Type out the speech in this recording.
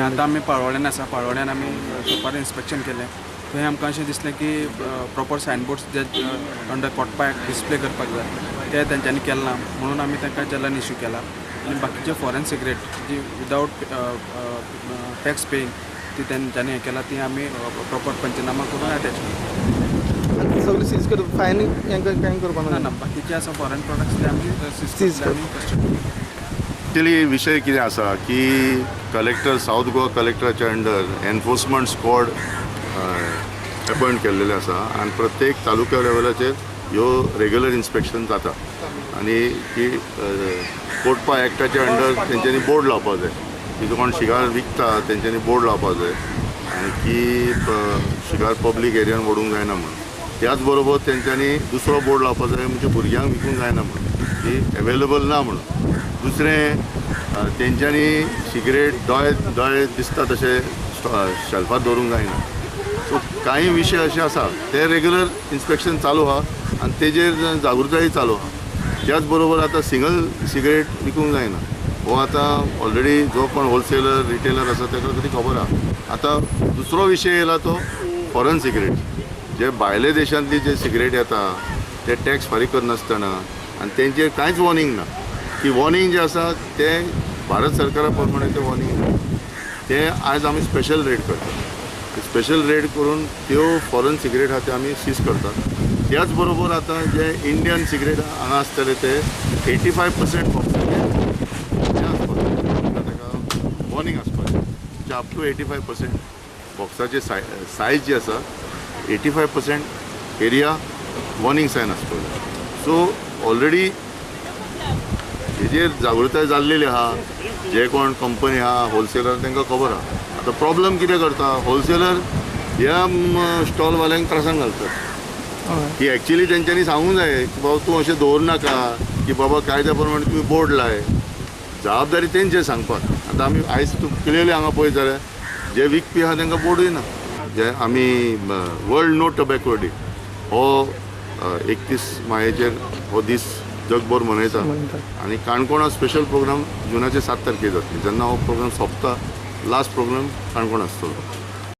आतां आमी पाळोळ्यान आसा. पाळोळ्यान आमी शॉपार इन्स्पेक्शन केलें. थंय आमकां अशें दिसलें की प्रॉपर सायनबोर्ड्स जे अंडर कोटपा एक्ट डिस्प्ले करपाक जाय, ते तेंच्यांनी केलें ना म्हणून आमी तांकां चलन इश्यू केला. आनी बाकीचे फॉरेन सिगरेट जी विदावट टॅक्स पेईंग ती तेंच्यांनी हें केला, ती आमी प्रॉपर पंचनामा करून अटॅच केली. आनी सगळें सीज कर, फायन हेंकां कांय करपाक ना. ना? ना, बाकीचे आसा फॉरेन प्रोडक्ट्स, ते आमी सीज Seize करतले आनी कस्टडी. एक्चुअली विशय कितें आसा की कलेक्टर, सावथ गोवा कलेक्टराच्या अंडर एनफोर्समेंट स्क्वॉड अपॉयंट केल्लेले आसा आनी प्रत्येक तालुक्या लेवलाचेर ह्यो रेगुलर इन्स्पेक्शन जाता. आनी की कोटपा एक्टाच्या अंडर तेंच्यांनी बोर्ड लावपाक जाय की जो कोण शिगार विकता तेंच्यांनी बोर्ड लावपाक जाय आनी की शिगार पब्लीक एरियान व्हरूंक जायना म्हणून. त्याच बरोबर तेंच्यांनी दुसरो बोर्ड लावपाक जाय, म्हणजे भुरग्यांक विकूंक जायना म्हणून, की अवेलेबल ना म्हणून. दुसरें, तेंच्यांनी सिगरेट दोळे दोळे दिसता तशें शेल्फार दवरूंक जायना. सो कांय विशय अशे आसा, ते रेगुलर इन्स्पेक्शन चालू आहा आनी तेजेर जागृताय चालू आहा. त्याच बरोबर आतां सिंगल सिगरेट विकूंक जायना, हो आतां ऑलरेडी जो कोण होलसेलर, रिटेलर आसा ताका तरी खबर आहा. आतां दुसरो विशय येयला तो फॉरन सिगरेट, जे भायले देशांतली जे सिगरेट येता ते टॅक्स फारीक करनासतना आनी तेंचेर कांयच वॉर्निंग ना, की वॉर्निंग जें आसा तें भारत सरकारा प्रमाणे तें वॉर्निंग ना. ते आयज आमी स्पेशल रेड करतात. स्पेशल रेड करून त्यो फॉरन सिगरेट आहा त्यो आमी सीज करतात. त्याच बरोबर आतां जे इंडियन सिगरेट हांगा आसतले ते 85% बॉक्साचे हें आसपाक जाय, ताका वॉर्निंग आसपाक जाय, म्हणजे अप टू 85% बॉक्साचे सायज जी आसा, 85% एरिया वॉर्निंग सायन आसपाक जाय. सो ऑलरेडी हेजेर जागृताय जाल्लेली आहा. जे कोण कंपनी आहा, होलसेलर, तांकां खबर आहा. आतां प्रॉब्लम कितें करता, होलसेलर ह्या स्टॉलवाल्यांक त्रासान घालतात की एक्चुअली तेंच्यांनी सांगूंक जाय की बाबा तूं अशें दवर नाका, की बाबा कायद्या प्रमाणे तुमी बोर्ड लाय. जबाबदारी तेंचे सांगपाक. आतां आमी आयज तूं क्लियरली हांगा पळयत जाल्यार जे विकपी आहा तांकां बोर्डूय ना. जे आमी वर्ल्ड नो टोबॅको डे हो 31 मायेचेर हो दीस जगभर मनयता. मनयता. आनी काणकोणा स्पेशल प्रोग्राम जुनाचे 7 तारखेर जातली. जेन्ना हो प्रोग्राम सोंपता, लास्ट प्रोग्राम काणकोण आसतलो.